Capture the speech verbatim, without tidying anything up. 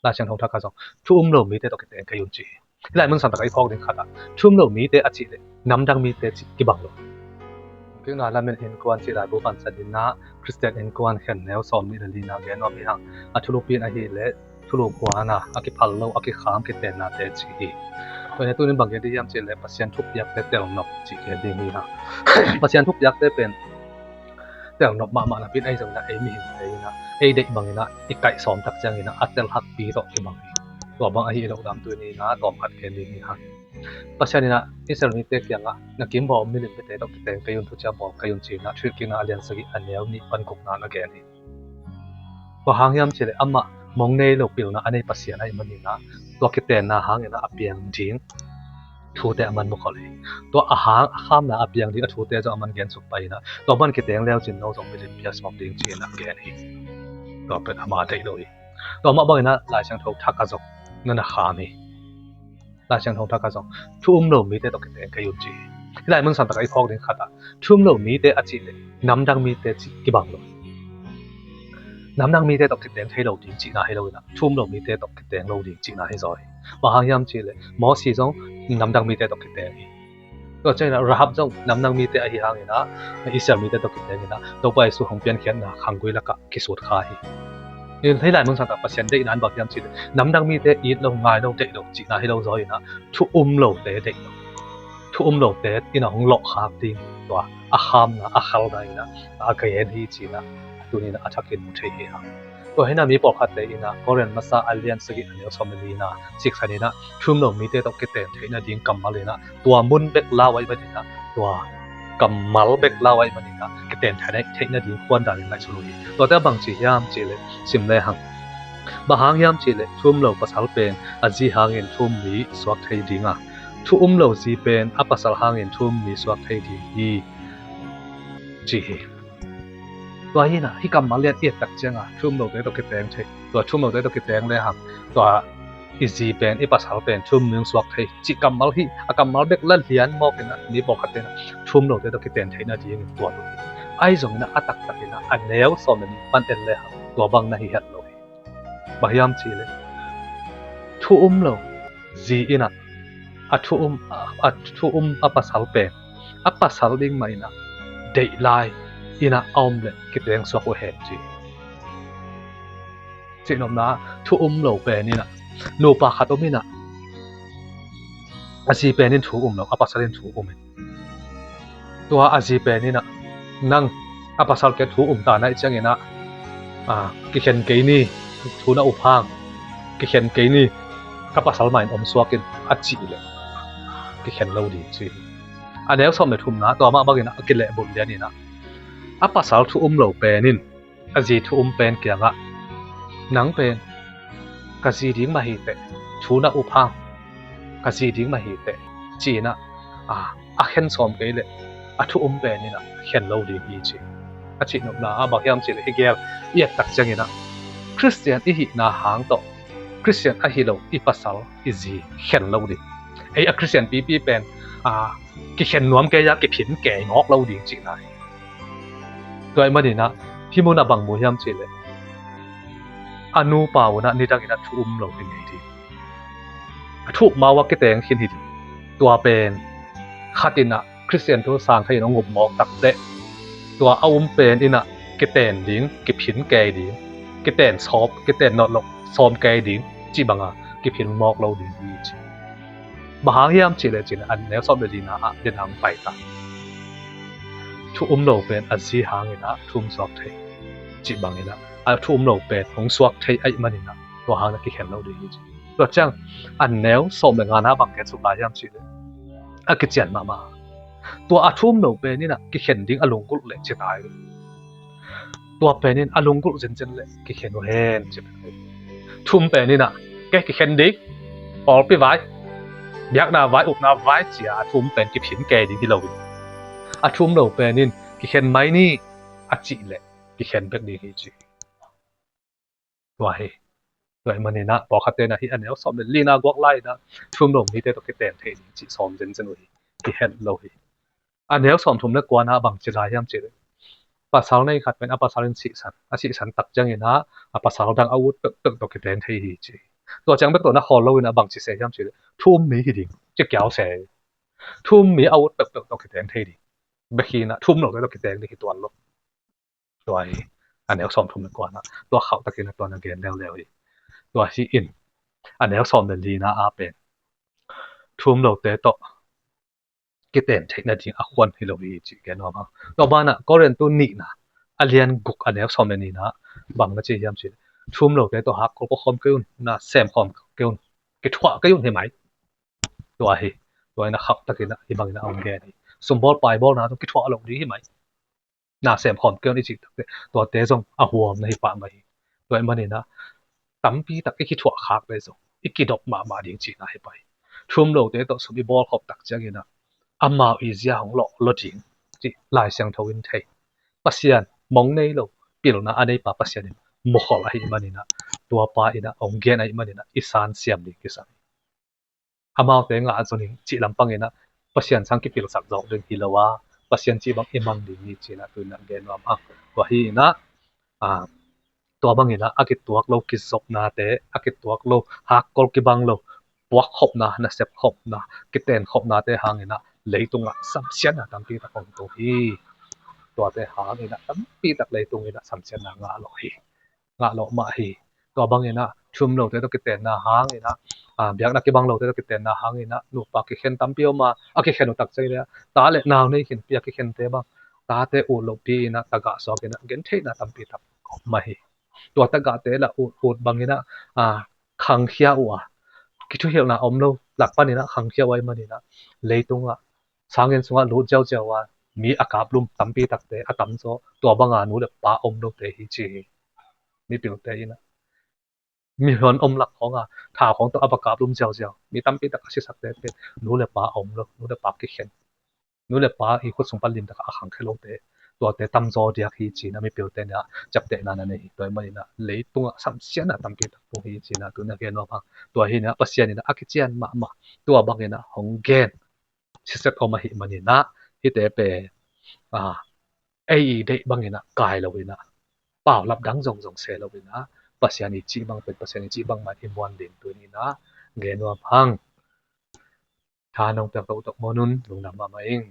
Lai Siangtho thak ah zong thu um lo mite tawh kiteng kei un ci hi. Hih lai mun sang tak ah i phawk ding khat ah thu um lo mite a cih leh namdang mite cih kibang lo. Kikna lamen innkuan cih laibu pansan in ah Khristian innkuan khen neu sawm nih le lina gen nuam hi hang. A thulupi in ahih leh thulu kuana a kiphal lo a kikham kitennate ci hi. Tua hi a tunin bang gen ding hiam cih leh Pasian thupiakte telnop cih gen ding hi hang. Pasian thupiakte pen telnop mahmah napi in ahi zongin ah ei mihingte in ah ei deih bangin ah i kaih sawm tak ciangin ah a tel hakpi tawh kibang hi. Tua bang ahi loh lam tuni in ah tawm khat gen ding hi hang. Pasian in ah Israel mite kiangah na kiim bawl milim biate tawh kiteng kei un, thuciam bawl kei un ci-in ah Thuhilhkikna a lian sagih a neu nih pan gukna na gen hi. Bang hang hiam cih leh amah mong nei lo pilna a nei Pasian ahih manin ah tua kitenna hangin ah a piang ding thute a man mu khol hi. Tua a hang a khamna a piang ding a thute zong a man gen suk pai in ah tua man kiteng leu cin no zong milim pia sawm ding ci-in ah gen hi. Tua pen ama deih lo hi. Tua mah bangin ah Lai Siangtho thak ah zong na na kham hi. Lai Siangtho thak ah zong thu um lo mite tawh kiteng kei un ci hi. Hih lai mun sang tak ah i phawk ding khat ah thu um lo mite a cih leh namdang mite cih kibang lo. Namdang mite tawh kiteng thei lo ding cihna hi lo in ah thu um lo mite tawh kiteng lo ding cihna hi zaw hi. Bang hang hiam cih leh Mosi zong namdang mite tawh kiteng hi. Tua ciangin ah Rahab zong namdang mite ahi hangin ah Israel mite tawh kiteng in ah Topa Jesu hong piankhiatna khanggui lakah kisut kha hi. Hih lai mun sang tak ah Pasian deihna in bang hiam cih leh namdang mite it lo, ngai lo, deih lo cihna hi lo zaw in ah thu um lote deih lo, thu um lote in ah hong lawhkhak ding tua a khamna a khalna in ah a gen hi ci-in ah tuni in ah a thakin mu thei hi hang. Tua hi in ah mi pawlkhatte in ah Korin masa a lian sagih a neu sawm le lina siksan in ah thu um lo mite tawh kiten theih nading kammal in ah tua mun bek lau ahih manin ah tua kammal bek lau ahih manin ah kiten theih nading khuan dan in ngaihsun uh hi. Tuate bang ci hiam cih leh sim le hang. Bang hang hiam cih leh thu um lo pasal pen a zi hangin thu um mi suak thei ding a, thu um lo zi pen a pasal hangin thu um mi suak thei ding hi ci hi. Tua hi in ah hih kammal lian i et tak ciangin thu um lote tawh kiteng thei, tua thu um lote tawh kiteng le hang tua i zi pen i pasal pen thu um mi suak thei cih kammal hi. A kammal bek la lian mawk in ah mi pawlkhatte in ah thu um lote tawh kiten theih nadingin tuat uh hi. Ahi zongin ah a taktak in ah a neu sawm le nih pan en le hang tua bang na hi het lo hi. Bang hiam cih leh thu um lo zi in ah a thu um a, a thu um a pasal pen a pasal ding mah in ah deih lai in ah a om leh kiteng suak uh hen ci hi. Cihnopna ah thu um lo pen in ah nupa khat om in ah a zi pen in thu um lo, a pasal in thu um in tua a zi pen in ah nang a pasal kei thu um ta na ih ciangin ah kikhen kei ni, thu na up hang, kikhen kei ni, ka pasal mah in om suak in a cih leh kikhen lo ding ci hi. A neu sawm le thumna tua mah bangin ah a kilehbulh lian in ah a pasal thu um lo pen in a zi thu um pen kiangah nang pen ka zi ding mah hi teh, thu na up hang, ka zi ding mah hi teh ci-in ah a khen sawm kei leh a thu um pen in ah khen lo ding hi ci. A cihnopna ah bang hiam cih leh hih gel i et tak ciangin ah Khristian i hihna hang tawh Khristian ahi lo i pasal i zi khen lo ding. Ei a Khristian pipi pen kikhen nuam kei a kiphin kei mawk lo ding cihna hi. Tua ahih manin ah hih mun ah bang mu hiam cih leh a nupa un ah nidangin ah thu um lo hi ngei ding. A thu up ma uh a kiteng khin hi ding. Tua pen khat in ah Khristian thu sang thei in hong up mawk tak teh tua a um pen in ah kiten ding, kiphin kei ding, kiten sawm, kiten nawt loh sawm kei ding cih banga kiphin mawk lo ding hi ci. Bang hang hiam cih leh ci-in a neu sawm le lina ah den hang pai ta. Thu um lo pen a zi hangin ah thu um suak thei cih bangin ah a thu um lo pen hong suak thei ahih manin ah tua hangin ah kikhen lo ding hi ci. Tua ciang a neu sawm le ngana bang gen suk lai hiam cih leh a kician mahmah. Tua a thu um lo pen in ah kikhen ding a lunggulh leh ci ta hi. Tua pen in a lunggulh zenzen leh kikhen uh hen ci. Thu um pen in ah kei kikhen ding, pawlpi vai, biakna vai, upna vai ci-a a thu um pen kiphin kei ding hi lo in, a thu um lo pen in kikhen mai ni a cih leh kikhen bek ding hi ci. Tua hi. Tua ahih manin ah pawlkhatte in ah hih a neu sawm le lina guak lai in ah thu um lo mite tawh kiten thei ding cih sawm zenzen uh hi. Kihen lo hi. A neu sawm thum le kuana bang ci lai hiam cih leh pasal nei khat pen a pasal in sihsan, a sihsan tak ciangin ah a pasal dang a ut peuhpeuh tawh kiten thei hi ci. Tua ciang bek tawh na khawl lo in a bang ci se hiam cih leh thu um mi hi ding ci kiau se. Thu um mi a ut peuhpeuh tawh kiteng thei ding. Bek hi in a thu um lote tawh kiteng ding hi tuan lo. Tua hi a neu sawm thum le kua na, tua khauh takin a tua na gen leuleu hi. Tua hi in a neu sawm le li na a pen thu um lote tawh kiten theih nading a khuan hi lo hi cih gen nuam hang. Tua banah Korin tu nihna a lian guk a neu sawm le nihna bang na ci hiam cih leh thu um lote tawh hakkol khawm kei un, na sem khawm kei un, kithuah kei un hi mai. Tua hi, tua in a khauh takin a hi bangin a hong gen hi. Sumbawl paibawlna tawh kithuah lo ding hi mai. Na sem khawm kei un i cih takteh tuate zong a huam na hi pah mai hi. Tua ahih manin a tampi tak i kithuah khak le zong i kidop mahmah ding cihna hi pah hi. Thu um lote tawh sum i bawl khop tak ciangin a amau i zia hong lawh lo ding cih Lai Siangtho in thei. Pasian mong nei lo, pilna a neipa Pasian in mukhol ahih manin a, tuapa in a hong gen ahih manin a i san siam ding kisam hi. Amaute ngah zong in cih lampangin a Pasian sang kipilsak zawk ding hi lo a, Pasian cih bang i mang ding hi ci-in a tu-in a gen nuam hang. Tua hi in a, a, tua bangin a a kituak lo kizopnate, a kituak lo hakkol kibang lo puak khopna, nasep khopna, kiten khopnate hangin a leitungah samsiatna tampi tak hong tung hi. Tuate hangin a tampi tak leitungin a samsiatna ngah lo hi. Ngah lawh mah hi. Tua bangin a thu um lote tawh kitenna hangin a, a, biakna kibang lote tawh kitenna hangin a nupa kikhen tampi om a, a kikhen uh tak ciangin a ta le nau nei khin pi a kikhente bang tate ut lopi in a tagah suakin a gentheihna tampi tak om mah hi. Tua tagahte lah ut, ut bangin a, a, khangkhia uh a, kithuhilhna om lo lak panin a khangkhia uh ahih manin a leitungah sanginn sungah lut ziauziau a mi a kaplum tampi takte a tamzaw tua banga nu le pa om lote hi ci hi. Mipilte in a mihuan om lak khawng a thau khawng tawh a va kaplum ziauziau mi tampi tak a sisakte pen nu le pa om lo, nu le pa kikhen, nu le pa i khut sung pan limtak a khangkhia lote, tuate tamzaw diak hi ci-in a mipilte in a ciaptehna na nei hi. Tua ahih manin a leitungah samsiatna tampi tak tung hi ci-in a tu-in a gen nuam hang. Tua hi in a Pasian in a a kician mahmah tua bangin a hong gen siset om ahih manin a hihte pen, a, ei i deih bangin a kai lo in a paulap dang zongzong se lo in a Pasian i cih bang pen Pasian i cih bangmah i muan ding tu-in a gen nuam hang. Tha nong piak tawh uh tawh mawn un, lungdam mahmah ing.